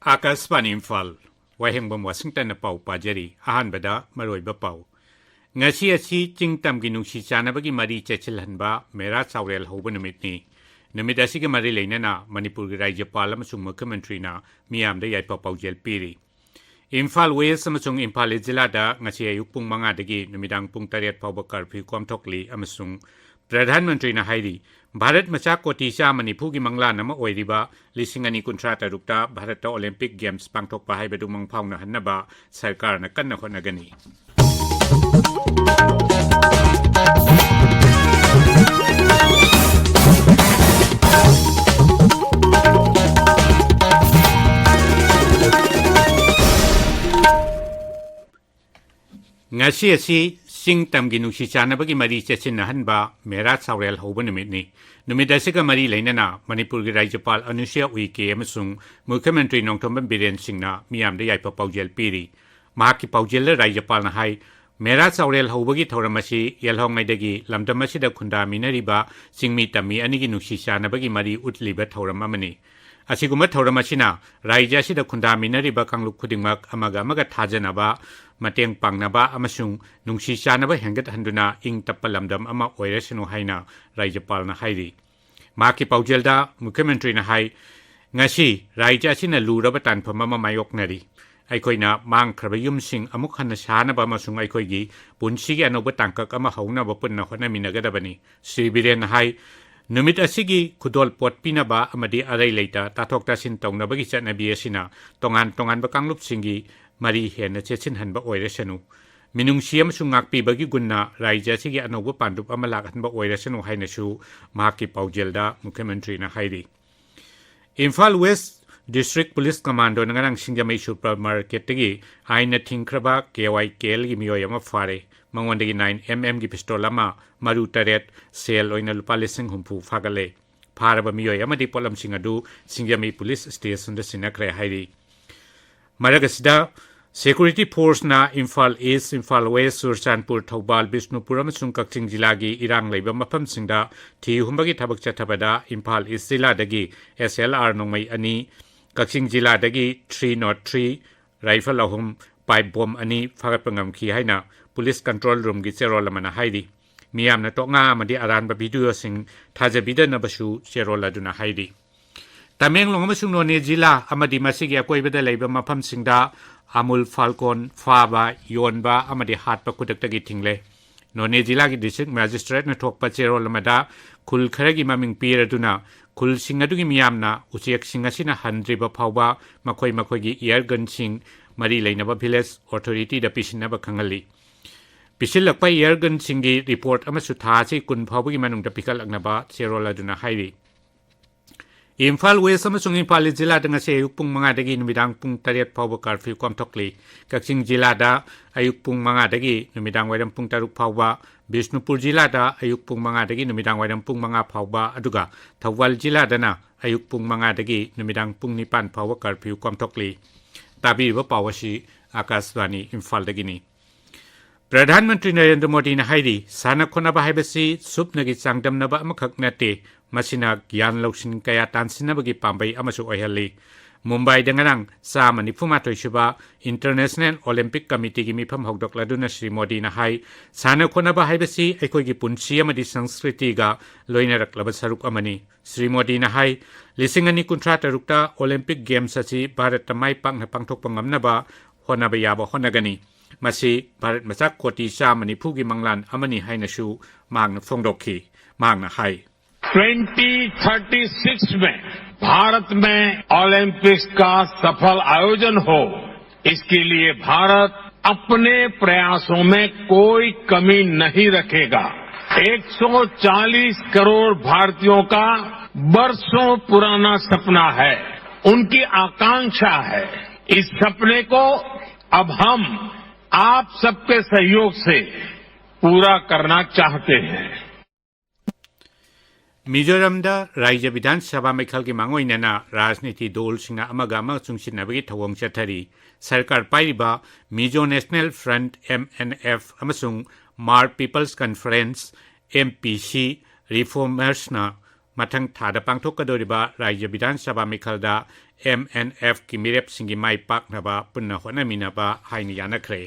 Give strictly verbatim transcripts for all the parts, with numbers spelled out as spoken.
ꯑꯥꯀꯥꯁꯕꯥꯅꯤ ꯏꯝꯐꯥꯜ, ꯋꯥꯍꯦꯡꯕꯝ ꯋꯥꯁꯤꯡꯇꯟꯅ ꯄꯥꯎ ꯄꯥꯖꯔꯤ꯫ ꯑꯍꯥꯟꯕꯗ ꯃꯔꯨꯑꯣꯏꯕ ꯄꯥꯎ꯫ ꯉꯁꯤ ꯑꯁꯤ ꯆꯤꯡ ꯇꯝꯒꯤ ꯅꯨꯡꯁꯤ ꯆꯥꯟꯅꯕꯒꯤ ꯃꯔꯤ ꯆꯦꯠꯁꯤꯜꯍꯟꯕ ꯃꯦꯔꯥ ꯆꯥꯎꯔꯦꯜ ꯍꯧꯕ ꯅꯨꯃꯤꯠꯅꯤ꯫ ꯅꯨꯃꯤꯠ ꯑꯁꯤꯒ ꯃꯔꯤ ꯂꯩꯅꯅ ꯃꯅꯤꯄꯨꯔꯒꯤ ꯔꯥꯖ꯭ꯌꯄꯥꯜ ꯑꯃꯁꯨꯡ ꯃꯨꯈ꯭ꯌꯃꯟꯇ꯭ꯔꯤꯅ ꯃꯤꯌꯥꯝꯗ ꯌꯥꯏꯐ ꯄꯥꯎꯖꯦꯜ ꯄꯤꯔꯤ꯫ ꯏꯝꯐꯥꯜ ꯋꯦꯁ ꯑꯃꯁꯨꯡ ꯏꯝꯐꯥꯜ ꯏꯁ ꯖꯤꯂꯥꯗ ꯉꯁꯤ ꯑꯌꯨꯛ ꯄꯨꯡ ꯃꯉꯥꯗꯒꯤ ꯅꯨꯃꯤꯗꯥꯡ ꯄꯨꯡ ꯇꯔꯦꯠ ꯐꯥꯎꯕ ꯀꯔꯐ꯭ꯌꯨ ꯀꯣꯝꯊꯣꯛꯂꯤ ꯑꯃꯁꯨꯡ ꯄ꯭ꯔꯙꯥꯟ ꯃꯟꯇ꯭ꯔꯤꯅ ꯍꯥꯏꯔꯤ, ꯚꯥꯔꯠ ꯃꯆꯥ ꯀꯣꯇꯤ ꯆꯥꯝꯃ ꯅꯤꯐꯨꯒꯤ ꯃꯪꯂꯥꯟ ꯑꯃ ꯑꯣꯏꯔꯤꯕ ꯂꯤꯁꯤꯡ ꯑꯅꯤ ꯀꯨꯟꯊ꯭ꯔꯥ ꯇꯔꯨꯛꯇ ꯚꯥꯔꯠꯇ ꯑꯣꯂꯤꯝꯄꯤꯛ ꯒꯦꯝꯁ ꯄꯥꯡꯊꯣꯛꯄ ꯍꯥꯏꯕꯗꯨ ꯃꯪ ꯐꯥꯎꯅꯍꯟꯅꯕ ꯁꯔꯀꯥꯔꯅ ꯀꯟꯅ ꯍꯣꯠꯅꯒꯅꯤ꯫ ꯉꯁꯤ ꯑꯁꯤ ꯆꯤꯡ ꯇꯝꯒꯤ ꯅꯨꯡꯁꯤ ꯆꯥꯟꯅꯕꯒꯤ ꯃꯔꯤ ꯆꯦꯠꯁꯤꯟꯅꯍꯟꯕ ꯃꯦꯔꯥ ꯆꯥꯎꯔꯦꯜ ꯍꯧꯕ ꯅꯨꯃꯤꯠꯅꯤ꯫ ꯅꯨꯃꯤꯠ ꯑꯁꯤꯒ ꯃꯔꯤ ꯂꯩꯅꯅ ꯃꯅꯤꯄꯨꯔꯒꯤ ꯔꯥꯖ꯭ꯌꯄꯥꯜ ꯑꯅꯨꯁꯨꯏꯌꯥ ꯎꯏꯀꯦ ꯑꯃꯁꯨꯡ ꯃꯨꯈ꯭ꯌꯃꯟꯇ꯭ꯔꯤ ꯅꯣꯡꯊꯣꯝꯕꯝ ꯕꯤꯔꯦꯟ ꯁꯤꯡꯅ ꯃꯤꯌꯥꯝꯗ ꯌꯥꯏꯐ ꯄꯥꯎꯖꯦꯜ ꯄꯤꯔꯤ꯫ ꯃꯍꯥꯛꯀꯤ ꯄꯥꯎꯖꯦꯜꯗ ꯔꯥꯖ꯭ꯌꯄꯥꯜꯅ ꯍꯥꯏ, ꯃꯦꯔꯥ ꯆꯥꯎꯔꯦꯜ ꯍꯧꯕꯒꯤ ꯊꯧꯔꯝ ꯑꯁꯤ ꯌꯦꯜꯍꯧꯉꯩꯗꯒꯤ ꯂꯝꯗꯝ ꯑꯁꯤꯗ ꯈꯨꯟꯗꯥꯃꯤꯟꯅꯔꯤꯕ ꯆꯤꯡꯃꯤ ꯇꯝꯃꯤ ꯑꯅꯤꯒꯤ ꯅꯨꯡꯁꯤ ꯆꯥꯟꯅꯕꯒꯤ ꯃꯔꯤ ꯎꯠꯂꯤꯕ ꯊꯧꯔꯝ ꯑꯃꯅꯤ꯫ ꯑꯁꯤꯒꯨꯝꯕ ꯊꯧꯔꯝ ꯑꯁꯤꯅ ꯔꯥꯖ꯭ꯌ ꯑꯁꯤꯗ ꯈꯨꯟꯗꯥꯃꯤꯟꯅꯔꯤꯕ ꯀꯥꯡꯂꯨꯞ ꯈꯨꯗꯤꯡꯃꯛ ꯑꯃꯒ ꯑꯃꯒ ꯊꯥꯖꯅꯕ, ꯃꯇꯦꯡ ꯄꯥꯡꯅꯕ ꯑꯃꯁꯨꯡ ꯅꯨꯡꯁꯤ ꯆꯥꯟꯅꯕ ꯍꯦꯟꯒꯠꯍꯟꯗꯨꯅ ꯏꯪ ꯇꯞꯄ ꯂꯝꯗꯝ ꯑꯃ ꯑꯣꯏꯔꯁꯅꯨ ꯍꯥꯏꯅ ꯔꯥꯖ꯭ꯌꯄꯥꯜꯅ ꯍꯥꯏꯔꯤ꯫ ꯃꯍꯥꯛꯀꯤ ꯄꯥꯎꯖꯦꯜꯗ ꯃꯨꯈ꯭ꯌꯃꯟꯇ꯭ꯔꯤꯅ ꯍꯥꯏ, ꯉꯁꯤ ꯔꯥꯖ꯭ꯌ ꯑꯁꯤꯅ ꯂꯨꯔꯕ ꯇꯥꯟꯐꯝ ꯑꯃ ꯃꯥꯌꯣꯛꯅꯔꯤ꯫ ꯑꯩꯈꯣꯏꯅ ꯃꯥꯡꯈ꯭ꯔꯕ ꯌꯨꯝꯁꯤꯡ ꯑꯃꯨꯛ ꯍꯟꯅ ꯁꯥꯅꯕ ꯑꯃꯁꯨꯡ ꯑꯩꯈꯣꯏꯒꯤ ꯄꯨꯟꯁꯤꯒꯤ ꯑꯅꯧꯕ ꯇꯥꯡꯀꯛ ꯑꯃ ꯍꯧꯅꯕ ꯄꯨꯟꯅ ꯍꯣꯠꯅꯃꯤꯟꯅꯒꯗꯕꯅꯤ꯫ ꯁ꯭ꯔꯤ ꯕꯤꯔꯦꯟꯅ ꯍꯥꯏ, ꯅꯨꯃꯤꯠ ꯑꯁꯤꯒꯤ ꯈꯨꯗꯣꯜ ꯄꯣꯠ ꯄꯤꯅꯕ ꯑꯃꯗꯤ ꯑꯔꯩ ꯂꯩꯇ ꯇꯥꯊꯣꯛ ꯇꯥꯁꯤꯟ ꯇꯧꯅꯕꯒꯤ ꯆꯠꯅꯕꯤ ꯑꯁꯤꯅ ꯇꯣꯉꯥꯟ ꯇꯣꯉꯥꯟꯕ ꯀꯥꯡꯂꯨꯞꯁꯤꯡꯒꯤ ꯃꯔꯤ ꯍꯦꯟꯅ ꯆꯦꯠꯁꯤꯟꯍꯟꯕ ꯑꯣꯏꯔꯁꯅꯨ꯫ ꯃꯤꯅꯨꯡꯁꯤ ꯑꯃꯁꯨꯡ ꯉꯥꯛꯄꯤꯕꯒꯤ ꯒꯨꯟꯅ ꯔꯥꯖ꯭ꯌ ꯑꯁꯤꯒꯤ ꯑꯅꯧꯕ ꯄꯥꯟꯗꯨꯞ ꯑꯃ ꯂꯥꯛꯍꯟꯕ ꯑꯣꯏꯔꯁꯅꯨ ꯍꯥꯏꯅꯁꯨ ꯃꯍꯥꯛꯀꯤ ꯄꯥꯎꯖꯦꯜꯗ ꯃꯨꯈ꯭ꯌꯃꯟꯇ꯭ꯔꯤꯅ ꯍꯥꯏꯔꯤ꯫ ꯏꯝꯐꯥꯜ ꯋꯦꯁ ꯗꯤꯁꯇ꯭ꯔꯤꯛ ꯄꯨꯂꯤꯁ ꯀꯃꯥꯟꯗꯣꯅ ꯉꯔꯥꯡ ꯁꯤꯡꯖꯃꯩ ꯁꯨꯄꯔ ꯃꯥꯔꯀꯦꯠꯇꯒꯤ ꯑꯥꯏꯟꯅ ꯊꯤꯡꯈ꯭ꯔꯕ ꯀꯦ ꯋꯥꯏ ꯀꯦ ꯑꯦꯜꯒꯤ ꯃꯤꯑꯣꯏ ꯑꯃ ꯐꯥꯔꯦ꯫ ꯃꯉꯣꯟꯗꯒꯤ ꯅꯥꯏꯟ ꯑꯦꯝ ꯑꯦꯝꯒꯤ ꯄꯤꯁꯇꯣꯜ ꯑꯃ, ꯃꯔꯨ ꯇꯔꯦꯠ, ꯁꯦꯜ ꯑꯣꯏꯅ ꯂꯨꯄꯥ ꯂꯤꯁꯤꯡ ꯍꯨꯝꯐꯨ ꯐꯥꯒꯠꯂꯦ꯫ ꯐꯥꯔꯕ ꯃꯤꯑꯣꯏ ꯑꯃꯗꯤ ꯄꯣꯠꯂꯝꯁꯤꯡ ꯑꯗꯨ ꯁꯤꯡꯖꯃꯩ ꯄꯨꯂꯤꯁ ꯁ꯭ꯇꯦꯁꯟꯗ ꯁꯤꯟꯅꯈ꯭ꯔꯦ ꯍꯥꯏꯔꯤ꯫ ꯃꯔꯛ ꯑꯁꯤꯗ, ꯁꯦꯀ꯭ꯌꯨꯔꯤꯇꯤ ꯐꯣꯔꯁꯅ ꯏꯝꯐꯥꯜ ꯏꯁ, ꯏꯝꯐꯥꯜ ꯋꯦꯁ, ꯆꯨꯔꯆꯥꯟꯄꯨꯔ, ꯊꯧꯕꯥꯜ, ꯕꯤꯁꯅꯨꯄꯨꯔ ꯑꯃꯁꯨꯡ ꯀꯛꯆꯤꯡ ꯖꯤꯂꯥꯒꯤ ꯏꯔꯥꯡ ꯂꯩꯕ ꯃꯐꯝꯁꯤꯡꯗ ꯊꯤ ꯍꯨꯝꯕꯒꯤ ꯊꯕꯛ ꯆꯠꯊꯕꯗ ꯏꯝꯐꯥꯜ ꯏꯁ ꯖꯤꯂꯥꯗꯒꯤ ꯑꯦꯁ ꯑꯦꯜ ꯑꯥꯔ ꯅꯣꯡꯃꯩ ꯑꯅꯤ, ꯀꯛꯆꯤꯡ ꯖꯤꯂꯥꯗꯒꯤ three not three rifle ꯑꯍꯨꯝ, pipe bomb ꯑꯅꯤ ꯐꯥꯒꯠꯄ ꯉꯝꯈꯤ ꯍꯥꯏꯅ police control roomꯒꯤ ꯆꯦꯔꯣꯜ ꯑꯃꯅ ꯍꯥꯏꯔꯤ꯫ ꯃꯤꯌꯥꯝꯅ ꯇꯣꯛꯅꯥ ꯑꯃꯗꯤ ꯑꯔꯥꯟꯕ videoꯁꯤꯡ ꯊꯥꯖꯕꯤꯗꯅꯕꯁꯨ ꯆꯦꯔꯣꯜ ꯑꯗꯨꯅ ꯍꯥꯏꯔꯤ꯫ ꯇꯃꯦꯡꯂꯣꯡ ꯑꯃꯁꯨꯡ ꯅꯣꯅꯦ ꯖꯤꯂꯥ ꯑꯃꯗꯤ ꯃꯁꯤꯒꯤ ꯑꯀꯣꯏꯕꯗ ꯂꯩꯕ ꯃꯐꯝꯁꯤꯡꯗ ꯑꯃꯨꯜ ꯐꯥꯜꯀꯣꯟ ꯐꯥꯕ, ꯌꯣꯟꯕ ꯑꯃꯗꯤ ꯍꯥꯠꯄ ꯈꯨꯗꯛꯇꯒꯤ ꯊꯤꯡꯂꯦ꯫ ꯅꯣꯅꯦ ꯖꯤꯂꯥꯒꯤ district magistrateꯅ ꯊꯣꯛꯄ ꯆꯦꯔꯣꯜ ꯑꯃꯗ ꯈꯨꯜ ꯈꯔꯒꯤ ꯃꯃꯤꯡ ꯄꯤꯔꯗꯨꯅ ꯈꯨꯜꯁꯤꯡ ꯑꯗꯨꯒꯤ ꯃꯤꯌꯥꯝꯅ ꯎꯆꯦꯛꯁꯤꯡ ꯑꯁꯤꯅ ꯍꯟꯗ꯭ꯔꯤꯕ ꯐꯥꯎꯕ ꯃꯈꯣꯏ ꯃꯈꯣꯏꯒꯤ air gunꯁꯤꯡ ꯃꯔꯤ ꯂꯩꯅꯕ village authorityꯗ ꯄꯤꯁꯤꯟꯅꯕ ꯈꯪꯍꯜꯂꯤ꯫ ꯄꯤꯁꯤꯜꯂꯛꯄ air gunꯁꯤꯡꯒꯤ report ꯑꯃꯁꯨ ꯊꯥ ꯑꯁꯤ ꯀꯨꯟ ꯐꯥꯎꯕꯒꯤ ꯃꯅꯨꯡꯗ ꯄꯤꯈꯠꯂꯛꯅꯕ ꯆꯦꯔꯣꯜ ꯑꯗꯨꯅ ꯍꯥꯏꯔꯤ꯫ ꯏꯝꯐꯥꯜ West ꯑꯃꯁꯨꯡ ꯏꯝꯐꯥꯜ East ꯖꯤꯂꯥꯗ ꯉꯁꯤ ꯑꯌꯨꯛ ꯄꯨꯡ ꯃꯉꯥꯗꯒꯤ ꯅꯨꯃꯤꯗꯥꯡ ꯄꯨꯡ ꯇꯔꯦꯠ ꯐꯥꯎꯕ curfew ꯀꯣꯝꯊꯣꯛꯂꯤ꯫ ꯀꯛꯆꯤꯡ ꯖꯤꯂꯥꯗ ꯑꯌꯨꯛ ꯄꯨꯡ ꯃꯉꯥꯗꯒꯤ ꯅꯨꯃꯤꯗꯥꯡ ꯋꯥꯏꯔꯝ ꯄꯨꯡ ꯇꯔꯨꯛ ꯐꯥꯎꯕ, ꯕꯤꯁꯅꯨꯄꯨꯔ ꯖꯤꯂꯥꯗ ꯑꯌꯨꯛ ꯄꯨꯡ ꯃꯉꯥꯗꯒꯤ ꯅꯨꯃꯤꯗꯥꯡ ꯋꯥꯏꯔꯝ ꯄꯨꯡ ꯃꯉꯥ ꯐꯥꯎꯕ, ꯑꯗꯨꯒ ꯊꯧꯕꯥꯜ ꯖꯤꯂꯥꯗꯅ ꯑꯌꯨꯛ ꯄꯨꯡ ꯃꯉꯥꯗꯒꯤ ꯅꯨꯃꯤꯗꯥꯡ ꯄꯨꯡ ꯅꯤꯄꯥꯟ ꯐꯥꯎꯕ curfew ꯀꯣꯝꯊꯣꯛꯂꯤ꯫ ꯇꯥꯕꯤꯔꯤꯕ ꯄꯥꯎ ꯑꯁꯤ ꯑꯥꯀꯥꯁꯕꯥꯅꯤ ꯏꯝꯐꯥꯜꯗꯒꯤꯅꯤ꯫ ꯄ꯭ꯔꯙꯥꯟ ꯃꯟꯇ꯭ꯔꯤ ꯅꯔꯦꯟꯗ꯭ꯔ ꯃꯣꯗꯤꯅ ꯍꯥꯏꯔꯤ, ꯁꯥꯟꯅ ꯈꯣꯠꯅꯕ ꯍꯥꯏꯕꯁꯤ ꯁꯨꯞꯅꯒꯤ ꯆꯥꯡꯗꯝꯅꯕ ꯑꯃꯈꯛ ꯅꯠꯇꯦ, ꯃꯁꯤꯅ ꯒ꯭ꯌꯥꯟ ꯂꯧꯁꯤꯡ ꯀꯌꯥ ꯇꯥꯟꯁꯤꯟꯅꯕꯒꯤ ꯄꯥꯝꯕꯩ ꯑꯃꯁꯨ ꯑꯣꯏꯍꯜꯂꯤ꯫ ꯃꯨꯝꯕꯥꯏꯗ ꯉꯔꯥꯡ ꯆꯥꯝꯃ ꯅꯤꯐꯨ ꯃꯥꯊꯣꯏ ꯁꯨꯕ International Olympic Committeeꯒꯤ ꯃꯤꯐꯝ ꯍꯧꯗꯣꯛꯂꯗꯨꯅ ꯁ꯭ꯔꯤ ꯃꯣꯗꯤꯅ ꯍꯥꯏ, ꯁꯥꯟꯅ ꯈꯣꯠꯅꯕ ꯍꯥꯏꯕꯁꯤ ꯑꯩꯈꯣꯏꯒꯤ ꯄꯨꯟꯁꯤ ꯑꯃꯗꯤ ꯁꯪꯁꯀ꯭ꯔꯤꯇꯤꯒ ꯂꯣꯏꯅꯔꯛꯂꯕ ꯁꯔꯨꯛ ꯑꯃꯅꯤ꯫ ꯁ꯭ꯔꯤ ꯃꯣꯗꯤꯅ ꯍꯥꯏ, ꯂꯤꯁꯤꯡ ꯑꯅꯤ ꯀꯨꯟꯊ꯭ꯔꯥ ꯇꯔꯨꯛꯇ Olympic Games ꯑꯁꯤ ꯚꯥꯔꯠꯇ ꯃꯥꯏ ꯄꯥꯛꯅ ꯄꯥꯡꯊꯣꯛꯄ ꯉꯝꯅꯕ ꯍꯣꯠꯅꯕ ꯌꯥꯕ ꯍꯣꯠꯅꯒꯅꯤ꯫ ꯃꯁꯤ ꯚꯥꯔꯠ ꯃꯆꯥ ꯀꯣꯇꯤ ꯆꯥꯝꯃ ꯅꯤꯐꯨꯒꯤ ꯃꯪꯂꯥꯟ ꯑꯃꯅꯤ ꯍꯥꯏꯅꯁꯨ ꯃꯍꯥꯛꯅ ꯐꯣꯡꯗꯣꯛꯈꯤ꯫ ꯃꯍꯥꯛꯅ ꯍꯥꯏ, ट्वेंटी थर्टी सिक्स में भारत में ओलंपिक्स का सफल आयोजन हो, इसके लिए भारत अपने प्रयासों में कोई कमी नहीं रखेगा। एक सौ चालीस करोड़ भारतीयों का बरसों पुराना सपना है, उनकी आकांक्षा है। इस सपने को अब हम आप सबके सहयोग से पूरा करना चाहते हैं। ꯃꯤꯖꯣꯔꯥꯝꯗ ꯔꯥꯖ꯭ꯌ ꯕꯤꯙꯥꯟ ꯁꯚꯥ ꯃꯤꯈꯜꯒꯤ ꯃꯥꯡꯑꯣꯏꯅꯅ ꯔꯥꯖꯅꯤꯇꯤ ꯗꯣꯜꯁꯤꯡꯅ ꯑꯃꯒ ꯑꯃꯒ ꯆꯨꯡꯁꯤꯟꯅꯕꯒꯤ ꯊꯧꯑꯣꯡ ꯆꯠꯊꯔꯤ꯫ ꯁꯔꯀꯥꯔ ꯄꯥꯏꯔꯤꯕ Mizo National Front, M N F, ꯑꯃꯁꯨꯡ Hmar People's Conference, M P C, Reformersꯅ ꯃꯊꯪ ꯊꯥꯗ ꯄꯥꯡꯊꯣꯛꯀꯗꯧꯔꯤꯕ ꯔꯥꯖ꯭ꯌ ꯕꯤꯙꯥꯟ ꯁꯚꯥ ꯃꯤꯈꯜꯗ ꯑꯦꯝ ꯑꯦꯟ ꯑꯦꯐꯀꯤ ꯃꯤꯔꯦꯞꯁꯤꯡꯒꯤ ꯃꯥꯏ ꯄꯥꯛꯅꯕ ꯄꯨꯟꯅ ꯍꯣꯠꯅꯃꯤꯟꯅꯕ ꯍꯥꯏꯅ ꯌꯥꯅꯈ꯭ꯔꯦ꯫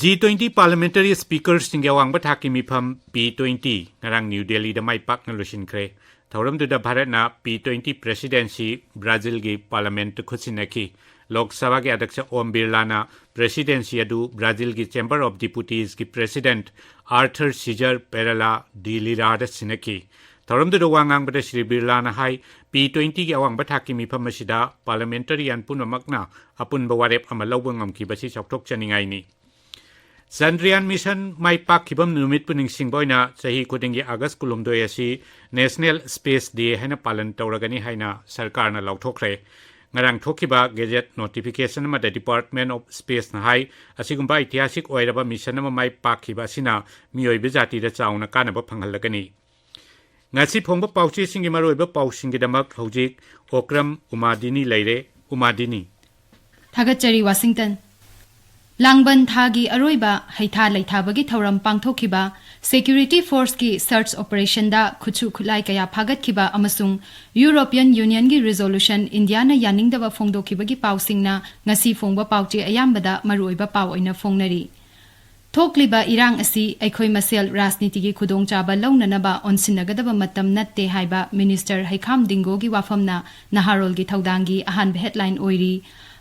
ꯖꯤ ꯇ꯭ꯋꯦꯟꯇꯤ ꯄꯥꯔꯂꯤꯌꯥꯃꯦꯟꯇꯔꯤ ꯁ꯭ꯄꯤꯀꯔꯁꯤꯡꯒꯤ ꯑꯋꯥꯡꯕ ꯊꯥꯛꯀꯤ ꯃꯤꯐꯝ ꯄꯤ ꯇ꯭ꯋꯦꯟꯇꯤ ꯉꯔꯥꯡ ꯅ꯭ꯌꯨ ꯗꯦꯜꯂꯤꯗ ꯃꯥꯏ ꯄꯥꯛꯅ ꯂꯣꯏꯁꯤꯟꯈ꯭ꯔꯦ꯫ ꯊꯧꯔꯝꯗꯨꯗ ꯚꯥꯔꯠꯅ ꯄꯤ ꯇ꯭ꯋꯦꯟꯇꯤ ꯄ꯭ꯔꯦꯁꯤꯗꯦꯟꯁꯤ ꯕ꯭ꯔꯥꯖꯤꯜꯒꯤ ꯄꯥꯔꯂꯤꯌꯥꯃꯦꯟꯠꯇ ꯈꯨꯠꯁꯤꯟꯅꯈꯤ꯫ ꯂꯣꯛ ꯁꯚꯥꯒꯤ ꯑꯗ꯭ꯌꯛꯁ ꯑꯣꯝ ꯕꯤꯔꯂꯥꯅ ꯄ꯭ꯔꯦꯁꯤꯗꯦꯟꯁꯤ ꯑꯗꯨ ꯕ꯭ꯔꯥꯖꯤꯜꯒꯤ ꯆꯦꯝꯕꯔ ꯑꯣꯐ ꯗꯤꯄꯨꯇꯤꯁꯀꯤ president Arthur Cesar Pereira de ꯂꯤꯔꯥꯗ ꯁꯤꯟꯅꯈꯤ꯫ ꯊꯧꯔꯝꯗꯨꯗ ꯋꯥ ꯉꯥꯡꯕꯗ ꯁ꯭ꯔꯤ ꯕꯤꯔꯂꯥꯅ ꯍꯥꯏ, ꯄꯤ ꯇ꯭ꯋꯦꯟꯇꯤꯒꯤ ꯑꯋꯥꯡꯕ ꯊꯥꯛꯀꯤ ꯃꯤꯐꯝ ꯑꯁꯤꯗ ꯄꯥꯔꯂꯤꯌꯥꯃꯦꯟꯇꯔꯤꯌꯥꯟ ꯄꯨꯝꯅꯃꯛꯅ ꯑꯄꯨꯟꯕ ꯋꯥꯔꯦꯞ ꯑꯃ ꯂꯧꯕ ꯉꯝꯈꯤꯕꯁꯤ ꯆꯥꯎꯊꯣꯛꯆꯅꯤꯡꯉꯥꯏꯅꯤ꯫ ꯆꯟꯗ꯭ꯔꯌꯥꯟ ꯃꯤꯁꯟ ꯃꯥꯏ ꯄꯥꯛꯈꯤꯕ ꯅꯨꯃꯤꯠꯄꯨ ꯅꯤꯡꯁꯤꯡꯕ ꯑꯣꯏꯅ ꯆꯍꯤ ꯈꯨꯗꯤꯡꯒꯤ ꯑꯥꯒꯁ ꯀꯨꯟꯍꯨꯝꯗꯣꯏ ꯑꯁꯤ ꯅꯦꯁꯅꯦꯜ ꯁ꯭ꯄꯦꯁ ꯗꯦ ꯍꯥꯏꯅ ꯄꯥꯂꯟ ꯇꯧꯔꯒꯅꯤ ꯍꯥꯏꯅ ꯁꯔꯀꯥꯔꯅ ꯂꯥꯎꯊꯣꯛꯈ꯭ꯔꯦ꯫ ꯉꯔꯥꯡ ꯊꯣꯛꯈꯤꯕ ꯒꯦꯖꯦꯠ ꯅꯣꯇꯤꯐꯤꯀꯦꯁꯟ ꯑꯃꯗ ꯗꯤꯄꯥꯔꯠꯃꯦꯟꯠ ꯑꯣꯐ ꯁ꯭ꯄꯦꯁꯅ ꯍꯥꯏ, ꯑꯁꯤꯒꯨꯝꯕ ꯑꯩꯇꯤꯍꯥꯁꯤꯛ ꯑꯣꯏꯔꯕ ꯃꯤꯁꯟ ꯑꯃ ꯃꯥꯏ ꯄꯥꯛꯈꯤꯕ ꯑꯁꯤꯅ ꯃꯤꯑꯣꯏꯕ ꯖꯥꯇꯤꯗ ꯆꯥꯎꯅ ꯀꯥꯟꯅꯕ ꯐꯪꯍꯜꯂꯒꯅꯤ꯫ ꯉꯁꯤ ꯐꯣꯡꯕ ꯄꯥꯎꯆꯦꯁꯤꯡꯒꯤ ꯃꯔꯨꯑꯣꯏꯕ ꯄꯥꯎꯁꯤꯡꯒꯤꯗꯃꯛ ꯍꯧꯖꯤꯛ ꯑꯣꯀ꯭ꯔꯝ ꯎꯃꯥꯗꯤꯅꯤ ꯂꯩꯔꯦ꯫ ꯎꯃꯥꯗꯤꯅꯤ꯫ ꯊꯥꯒꯠꯆꯔꯤ, ꯋꯥꯁꯤꯡꯇꯟ꯫ ꯂꯥꯡꯕꯟ ꯊꯥꯒꯤ ꯑꯔꯣꯏꯕ ꯍꯩꯊꯥ ꯂꯩꯊꯥꯕꯒꯤ ꯊꯧꯔꯝ ꯄꯥꯡꯊꯣꯛꯈꯤꯕ ꯁꯦꯀ꯭ꯌꯨꯔꯤꯇꯤ ꯐꯣꯔꯁꯀꯤ ꯁꯔꯆ ꯑꯣꯄꯔꯦꯁꯟꯗ ꯈꯨꯠꯁꯨ ꯈꯨꯠꯂꯥꯏ ꯀꯌꯥ ꯐꯥꯒꯠꯈꯤꯕ ꯑꯃꯁꯨꯡ ꯌꯨꯔꯣꯄꯤꯌꯟ ꯌꯨꯅꯤꯌꯟꯒꯤ ꯔꯤꯖꯣꯂꯨꯁꯟ ꯏꯟꯗꯤꯌꯥꯅ ꯌꯥꯅꯤꯡꯗꯕ ꯐꯣꯡꯗꯣꯛꯈꯤꯕꯒꯤ ꯄꯥꯎꯁꯤꯡꯅ ꯉꯁꯤ ꯐꯣꯡꯕ ꯄꯥꯎꯆꯦ ꯑꯌꯥꯝꯕꯗ ꯃꯔꯨꯑꯣꯏꯕ ꯄꯥꯎ ꯑꯣꯏꯅ ꯐꯣꯡꯅꯔꯤ꯫ ꯊꯣꯛꯂꯤꯕ ꯏꯔꯥꯡ ꯑꯁꯤ ꯑꯩꯈꯣꯏ ꯃꯁꯦꯜ ꯔꯥꯖꯅꯤꯇꯤꯒꯤ ꯈꯨꯗꯣꯡꯆꯥꯕ ꯂꯧꯅꯅꯕ ꯑꯣꯟꯁꯤꯟꯅꯒꯗꯕ ꯃꯇꯝ ꯅꯠꯇꯦ ꯍꯥꯏꯕ ꯃꯤꯅꯤꯁꯇꯔ ꯍꯩꯈꯥꯝ ꯗꯤꯡꯒꯣꯒꯤ ꯋꯥꯐꯝꯅ ꯅꯍꯥꯔꯣꯜꯒꯤ ꯊꯧꯗꯥꯡꯒꯤ ꯑꯍꯥꯟꯕ ꯍꯦꯗꯂꯥꯏꯟ ꯑꯣꯏꯔꯤ꯫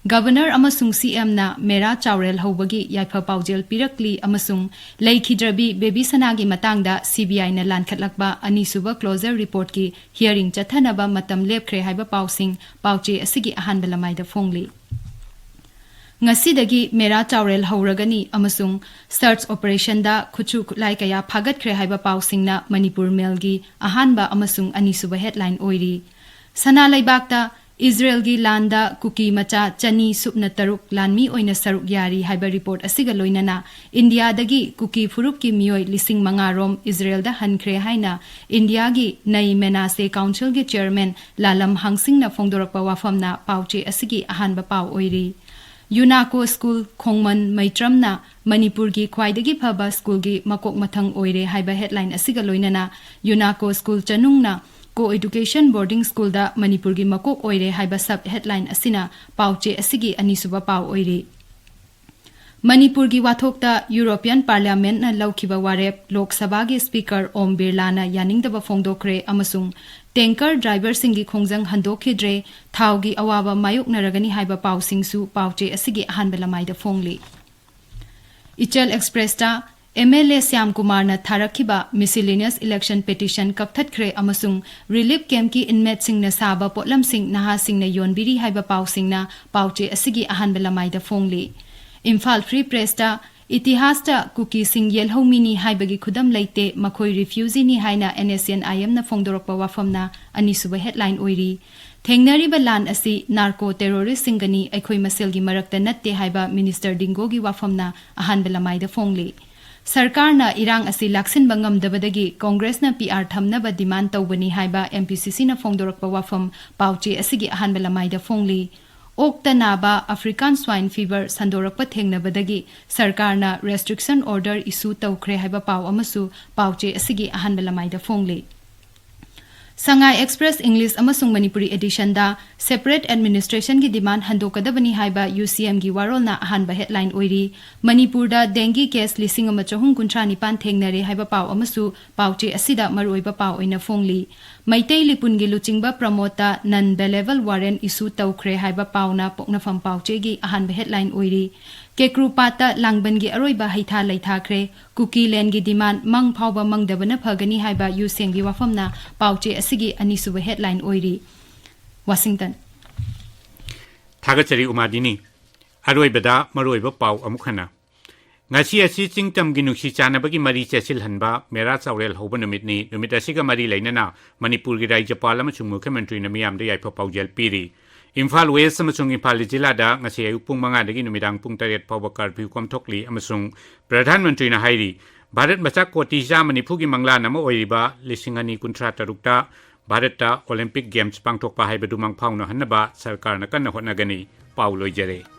ꯒꯕꯔꯅꯔ ꯑꯃꯁꯨꯡ ꯁꯤ ꯑꯦꯝꯅ ꯃꯦꯔꯥ ꯆꯥꯎꯔꯦꯜ ꯍꯧꯕꯒꯤ ꯌꯥꯏꯐ ꯄꯥꯎꯖꯦꯜ ꯄꯤꯔꯛꯂꯤ ꯑꯃꯁꯨꯡ ꯂꯩꯈꯤꯗ꯭ꯔꯕꯤ ꯕꯦꯕꯤ ꯁꯅꯥꯒꯤ ꯃꯇꯥꯡꯗ ꯁꯤ ꯕꯤ ꯑꯥꯏꯅ ꯂꯥꯟꯈꯠꯂꯛꯄ ꯑꯅꯤꯁꯨꯕ ꯀ꯭ꯂꯣꯖꯔ ꯔꯤꯄꯣꯔꯠꯀꯤ ꯍꯤꯌꯔꯤꯡ ꯆꯠꯊꯅꯕ ꯃꯇꯝ ꯂꯦꯞꯈ꯭ꯔꯦ ꯍꯥꯏꯕ ꯄꯥꯎꯁꯤꯡ ꯄꯥꯎꯆꯦ ꯑꯁꯤꯒꯤ ꯑꯍꯥꯟꯕ ꯂꯃꯥꯏꯗ ꯐꯣꯡꯂꯤ꯫ ꯉꯁꯤꯗꯒꯤ ꯃꯦꯔꯥ ꯆꯥꯎꯔꯦꯜ ꯍꯧꯔꯒꯅꯤ ꯑꯃꯁꯨꯡ ꯁꯔꯆ ꯑꯣꯄꯔꯦꯁꯟꯗ ꯈꯨꯠꯁꯨ ꯈꯨꯠꯂꯥꯏ ꯀꯌꯥ ꯐꯥꯒꯠꯈ꯭ꯔꯦ ꯍꯥꯏꯕ ꯄꯥꯎꯁꯤꯡꯅ ꯃꯅꯤꯄꯨꯔ ꯃꯦꯜꯒꯤ ꯑꯍꯥꯟꯕ ꯑꯃꯁꯨꯡ ꯑꯅꯤꯁꯨꯕ ꯍꯦꯗꯂꯥꯏꯟ ꯑꯣꯏꯔꯤ꯫ ꯁꯅꯥ ꯂꯩꯕꯥꯛꯇ ꯏꯖꯔꯦꯜꯒꯤ ꯂꯥꯟꯗ ꯀꯨꯀꯤ ꯃꯆꯥ ꯆꯅꯤ ꯁꯨꯞꯅ ꯇꯔꯨꯛ ꯂꯥꯟꯃꯤ ꯑꯣꯏꯅ ꯁꯔꯨꯛ ꯌꯥꯔꯤ ꯍꯥꯏꯕ ꯔꯤꯄꯣꯔꯠ ꯑꯁꯤꯒ ꯂꯣꯏꯅꯅ ꯏꯟꯗꯤꯌꯥꯗꯒꯤ ꯀꯨꯀꯤ ꯐꯨꯔꯨꯞꯀꯤ ꯃꯤꯑꯣꯏ ꯂꯤꯁꯤꯡ ꯃꯉꯥ ꯔꯣꯝ ꯏꯖꯔꯦꯜꯗ ꯍꯟꯈ꯭ꯔꯦ ꯍꯥꯏꯅ ꯏꯟꯗꯤꯌꯥꯒꯤ ꯅꯩ ꯃꯦꯅꯥꯁꯦ ꯀꯥꯎꯟꯁꯤꯜꯒꯤ ꯆꯦꯌꯔꯃꯦꯟ ꯂꯥꯂꯝ ꯍꯥꯡꯁꯤꯡꯅ ꯐꯣꯡꯗꯣꯔꯛꯄ ꯋꯥꯐꯝꯅ ꯄꯥꯎꯆꯦ ꯑꯁꯤꯒꯤ ꯑꯍꯥꯟꯕ ꯄꯥꯎ ꯑꯣꯏꯔꯤ꯫ ꯌꯨꯅꯥꯀꯣ ꯁ꯭ꯀꯨꯜ ꯈꯣꯡꯃꯟ ꯃꯩꯇ꯭ꯔꯝꯅ ꯃꯅꯤꯄꯨꯔꯒꯤ ꯈ꯭ꯋꯥꯏꯗꯒꯤ ꯐꯕ ꯁ꯭ꯀꯨꯜꯒꯤ ꯃꯀꯣꯛ ꯃꯊꯪ ꯑꯣꯏꯔꯦ ꯍꯥꯏꯕ ꯍꯦꯗꯂꯥꯏꯟ ꯑꯁꯤꯒ ꯂꯣꯏꯅꯅ ꯌꯨꯅꯥꯀꯣ ꯁ꯭ꯀꯨꯜ ꯆꯅꯨꯡꯅ ꯀꯣ ꯑꯦꯗꯨꯀꯦꯁꯟ ꯕꯣꯔꯗꯤꯡ ꯁ꯭ꯀꯨꯜꯗ ꯃꯅꯤꯄꯨꯔꯒꯤ ꯃꯀꯣꯛ ꯑꯣꯏꯔꯦ ꯍꯥꯏꯕ ꯁꯕ ꯍꯦꯗꯂꯥꯏꯟ ꯑꯁꯤꯅ ꯄꯥꯎꯆꯦ ꯑꯁꯤꯒꯤ ꯑꯅꯤꯁꯨꯕ ꯄꯥꯎ ꯑꯣꯏꯔꯤ꯫ ꯃꯅꯤꯄꯨꯔꯒꯤ ꯋꯥꯊꯣꯛꯇ ꯌꯨꯔꯣꯄꯤꯌꯟ ꯄꯥꯔꯂꯤꯌꯥꯃꯦꯟꯠꯅ ꯂꯧꯈꯤꯕ ꯋꯥꯔꯦꯞ ꯂꯣꯛ ꯁꯚꯥꯒꯤ ꯁ꯭ꯄꯤꯀꯔ ꯑꯣꯝ ꯕꯤꯔꯂꯥꯅ ꯌꯥꯅꯤꯡꯗꯕ ꯐꯣꯡꯗꯣꯛꯈ꯭ꯔꯦ ꯑꯃꯁꯨꯡ ꯇꯦꯡꯀꯔ ꯗ꯭ꯔꯥꯏꯚꯔꯁꯤꯡꯒꯤ ꯈꯣꯡꯖꯪ ꯍꯟꯗꯣꯛꯈꯤꯗ꯭ꯔꯦ, ꯊꯥꯎꯒꯤ ꯑꯋꯥꯕ ꯃꯥꯌꯣꯛꯅꯔꯒꯅꯤ ꯍꯥꯏꯕ ꯄꯥꯎꯁꯤꯡꯁꯨ ꯄꯥꯎꯆꯦ ꯑꯁꯤꯒꯤ ꯑꯍꯥꯟꯕ ꯂꯃꯥꯏꯗ ꯐꯣꯡꯂꯤ꯫ ꯏꯆꯦꯜ ꯑꯦꯛꯁꯄ꯭ꯔꯦꯁꯇ ꯑꯦꯝ ꯑꯦꯜ ꯑꯦ ꯁ꯭ꯌꯥꯝ ꯀꯨꯃꯥꯔꯅ ꯊꯥꯔꯛꯈꯤꯕ ꯃꯤꯁꯤꯂꯤꯅꯤꯌꯁ ꯏꯂꯦꯛꯁꯟ ꯄꯦꯇꯤꯁꯟ ꯀꯛꯊꯠꯈ꯭ꯔꯦ ꯑꯃꯁꯨꯡ ꯔꯤꯂꯤꯐ ꯀꯦꯝꯞꯀꯤ ꯏꯟꯃꯦꯠꯁꯤꯡꯅ ꯁꯥꯕ ꯄꯣꯠꯂꯝꯁꯤꯡ ꯅꯍꯥꯁꯤꯡꯅ ꯌꯣꯟꯕꯤꯔꯤ ꯍꯥꯏꯕ ꯄꯥꯎꯁꯤꯡꯅ ꯄꯥꯎꯆꯦ ꯑꯁꯤꯒꯤ ꯑꯍꯥꯟꯕ ꯂꯃꯥꯏꯗ ꯐꯣꯡꯂꯤ꯫ ꯏꯝꯐꯥꯜ ꯐ꯭ꯔꯤ ꯄ꯭ꯔꯦꯁꯇ ꯏꯇꯤꯍꯥꯁꯇ ꯀꯨꯀꯤꯁꯤꯡ ꯌꯦꯜꯍꯧꯃꯤꯅꯤ ꯍꯥꯏꯕꯒꯤ ꯈꯨꯗꯝ ꯂꯩꯇꯦ, ꯃꯈꯣꯏ ꯔꯤꯐ꯭ꯌꯨꯖꯤꯅꯤ ꯍꯥꯏꯅ ꯑꯦꯟ ꯑꯦꯁ ꯁꯤ ꯑꯦꯟ ꯑꯥꯏ ꯑꯦꯝꯅ ꯐꯣꯡꯗꯣꯔꯛꯄ ꯋꯥꯐꯝꯅ ꯑꯅꯤꯁꯨꯕ ꯍꯦꯗꯂꯥꯏꯟ ꯑꯣꯏꯔꯤ꯫ ꯊꯦꯡꯅꯔꯤꯕ ꯂꯥꯟ ꯑꯁꯤ ꯅꯥꯔꯀꯣ ꯇꯦꯔꯣꯔꯤꯁꯁꯤꯡꯒꯅꯤ, ꯑꯩꯈꯣꯏ ꯃꯁꯦꯜꯒꯤ ꯃꯔꯛꯇ ꯅꯠꯇꯦ ꯍꯥꯏꯕ ꯃꯤꯅꯤꯁꯇꯔ ꯗꯤꯡꯒꯣꯒꯤ ꯋꯥꯐꯝꯅ ꯑꯍꯥꯟꯕ ꯂꯃꯥꯏꯗ ꯐꯣꯡꯂꯤ꯫ ꯁꯔꯀꯥꯔꯅ ꯏꯔꯥꯡ ꯑꯁꯤ ꯂꯥꯛꯁꯤꯟꯕ ꯉꯝꯗꯕꯗꯒꯤ ꯀꯣꯡꯒ꯭ꯔꯦꯁꯅ ꯄꯤ ꯑꯥꯔ ꯊꯝꯅꯕ ꯗꯤꯃꯥꯟ ꯇꯧꯕꯅꯤ ꯍꯥꯏꯕ ꯑꯦꯝ ꯄꯤ ꯁꯤ ꯁꯤꯅ ꯐꯣꯡꯗꯣꯔꯛꯄ ꯋꯥꯐꯝ ꯄꯥꯎꯆꯦ ꯑꯁꯤꯒꯤ ꯑꯍꯥꯟꯕ ꯂꯃꯥꯏꯗ ꯐꯣꯡꯂꯤ꯫ ꯑꯣꯛꯇ ꯅꯥꯕ ꯑꯐ꯭ꯔꯤꯀꯥꯟ ꯁ꯭ꯋꯥꯏꯟ ꯐꯤꯚꯔ ꯁꯟꯗꯣꯔꯛꯄ ꯊꯦꯡꯅꯕꯗꯒꯤ ꯁꯔꯀꯥꯔꯅ ꯔꯦꯁꯇ꯭ꯔꯤꯛꯁꯟ ꯑꯣꯔꯗꯔ ꯏꯁꯨ ꯇꯧꯈ꯭ꯔꯦ ꯍꯥꯏꯕ ꯄꯥꯎ ꯑꯃꯁꯨ ꯄꯥꯎꯆꯦ ꯑꯁꯤꯒꯤ ꯑꯍꯥꯟꯕ ꯂꯃꯥꯏꯗ ꯐꯣꯡꯂꯤ꯫ ꯁꯉꯥꯏ ꯑꯦꯛꯁꯄ꯭ꯔꯦꯁ ꯏꯪꯂꯤꯁ ꯑꯃꯁꯨꯡ ꯃꯅꯤꯄꯨꯔꯤ ꯑꯦꯗꯤꯁꯟꯗ ꯁꯦꯄꯔꯦꯠ ꯑꯦꯗꯃꯤꯅꯤꯁꯇ꯭ꯔꯦꯁꯟꯒꯤ ꯗꯤꯃꯥꯟ ꯍꯟꯗꯣꯛꯀꯗꯕꯅꯤ ꯍꯥꯏꯕ ꯌꯨ ꯁꯤ ꯑꯦꯝꯒꯤ ꯋꯥꯔꯣꯜꯅ ꯑꯍꯥꯟꯕ ꯍꯦꯗꯂꯥꯏꯟ ꯑꯣꯏꯔꯤ꯫ ꯃꯅꯤꯄꯨꯔꯗ ꯗꯦꯡꯒꯤ ꯀꯦꯁ ꯂꯤꯁꯤꯡ ꯑꯃ ꯆꯍꯨꯝ ꯀꯨꯟꯊ꯭ꯔꯥ ꯅꯤꯄꯥꯟ ꯊꯦꯡꯅꯔꯦ ꯍꯥꯏꯕ ꯄꯥꯎ ꯑꯃꯁꯨ ꯄꯥꯎꯆꯦ ꯑꯁꯤꯗ ꯃꯔꯨꯑꯣꯏꯕ ꯄꯥꯎ ꯑꯣꯏꯅ ꯐꯣꯡꯂꯤ꯫ ꯃꯩꯇꯩ ꯂꯤꯄꯨꯟꯒꯤ ꯂꯨꯆꯤꯡꯕ ꯄ꯭ꯔꯃꯣꯗꯇ ꯅꯟ ꯕꯦꯂꯦꯕꯜ ꯋꯥꯔꯦꯟ ꯏꯁꯨ ꯇꯧꯈ꯭ꯔꯦ ꯍꯥꯏꯕ ꯄꯥꯎꯅ ꯄꯣꯛꯅꯐꯝ ꯄꯥꯎꯆꯦꯒꯤ ꯑꯍꯥꯟꯕ ꯍꯦꯗꯂꯥꯏꯟ ꯑꯣꯏꯔꯤ꯫ ꯀꯦꯀ꯭ꯔꯨ ꯄꯥꯠꯇ ꯂꯥꯡꯕꯟꯒꯤ ꯑꯔꯣꯏꯕ ꯍꯩꯊꯥ ꯂꯩꯊꯥꯈ꯭ꯔꯦ꯫ ꯀꯨꯀꯤ ꯂꯦꯟꯒꯤ ꯗꯤꯃꯥꯟ ꯃꯪ ꯐꯥꯎꯕ ꯃꯪꯗꯕꯅ ꯐꯒꯅꯤ ꯍꯥꯏꯕ ꯌꯨꯁꯦꯡꯒꯤ ꯋꯥꯐꯝꯅ ꯄꯥꯎꯆꯦ ꯑꯁꯤꯒꯤ ꯑꯅꯤꯁꯨꯕ ꯍꯦꯗꯂꯥꯏꯟ ꯑꯣꯏꯔꯤ꯫ ꯋꯥꯁꯤꯡꯇꯟ꯫ ꯊꯥꯒꯠꯆꯔꯤ ꯎꯃꯥꯗꯤꯅꯤ꯫ ꯑꯔꯣꯏꯕꯗ ꯃꯔꯨꯑꯣꯏꯕ ꯄꯥꯎ ꯑꯃꯨꯛ ꯍꯟꯅ꯫ ꯉꯁꯤ ꯑꯁꯤ ꯆꯤꯡꯇꯝꯒꯤ ꯅꯨꯡꯁꯤ ꯆꯥꯟꯅꯕꯒꯤ ꯃꯔꯤ ꯆꯦꯠꯁꯤꯜꯍꯟꯕ ꯃꯦꯔꯥ ꯆꯥꯎꯔꯦꯜ ꯍꯧꯕ ꯅꯨꯃꯤꯠꯅꯤ꯫ ꯅꯨꯃꯤꯠ ꯑꯁꯤꯒ ꯃꯔꯤ ꯂꯩꯅꯅ ꯃꯅꯤꯄꯨꯔꯒꯤ ꯔꯥꯖ꯭ꯌꯄꯥꯜ ꯑꯃꯁꯨꯡ ꯃꯨꯈ꯭ꯌ ꯃꯟꯇ꯭ꯔꯤꯅ ꯃꯤꯌꯥꯝꯗ ꯌꯥꯏꯐ ꯄꯥꯎꯖꯦꯜ ꯄꯤꯔꯤ꯫ ꯏꯝꯐꯥꯜ ꯋꯦꯁ ꯑꯃꯁꯨꯡ ꯏꯝꯐꯥꯜ ꯏꯁ ꯖꯤꯂꯥꯗ ꯉꯁꯤ ꯑꯌꯨꯛ ꯄꯨꯡ ꯃꯉꯥꯗꯒꯤ ꯅꯨꯃꯤꯗꯥꯡ ꯄꯨꯡ ꯇꯔꯦꯠ ꯐꯥꯎꯕ ꯀꯔꯐ꯭ꯌꯨ ꯀꯣꯝꯊꯣꯛꯂꯤ ꯑꯃꯁꯨꯡ ꯄ꯭ꯔꯙꯥꯟ ꯃꯟꯇ꯭ꯔꯤꯅ ꯍꯥꯏꯔꯤ, ꯚꯥꯔꯠ ꯃꯆꯥ ꯀꯣꯇꯤ ꯆꯥꯝꯃ ꯅꯤꯐꯨꯒꯤ ꯃꯪꯂꯥꯟ ꯑꯃ ꯑꯣꯏꯔꯤꯕ ꯂꯤꯁꯤꯡ ꯑꯅꯤ ꯀꯨꯟꯊ꯭ꯔꯥ ꯇꯔꯨꯛꯇ ꯚꯥꯔꯠꯇ ꯑꯣꯂꯤꯝꯄꯤꯛ ꯒꯦꯝꯁ ꯄꯥꯡꯊꯣꯛꯄ ꯍꯥꯏꯕꯗꯨ ꯃꯪꯐꯥꯎꯅꯍꯟꯅꯕ ꯁꯔꯀꯥꯔꯅ ꯀꯟꯅ ꯍꯣꯠꯅꯒꯅꯤ꯫ ꯄꯥꯎ ꯂꯣꯏꯖꯔꯦ꯫